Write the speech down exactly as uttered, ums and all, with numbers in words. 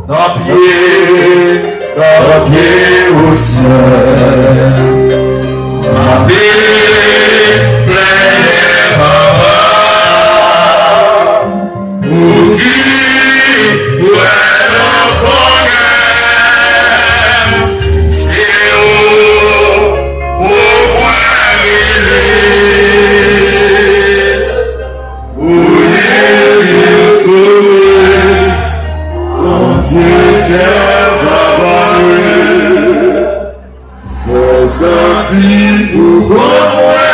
Nan pye, nan pye ou sèl. M ape plenyen papa. Ou ki wè nan fon kè m, se ou pou mwen rele. Ou ye ki sove, Bondye chè pa pare. Mwen santi pou kont mwen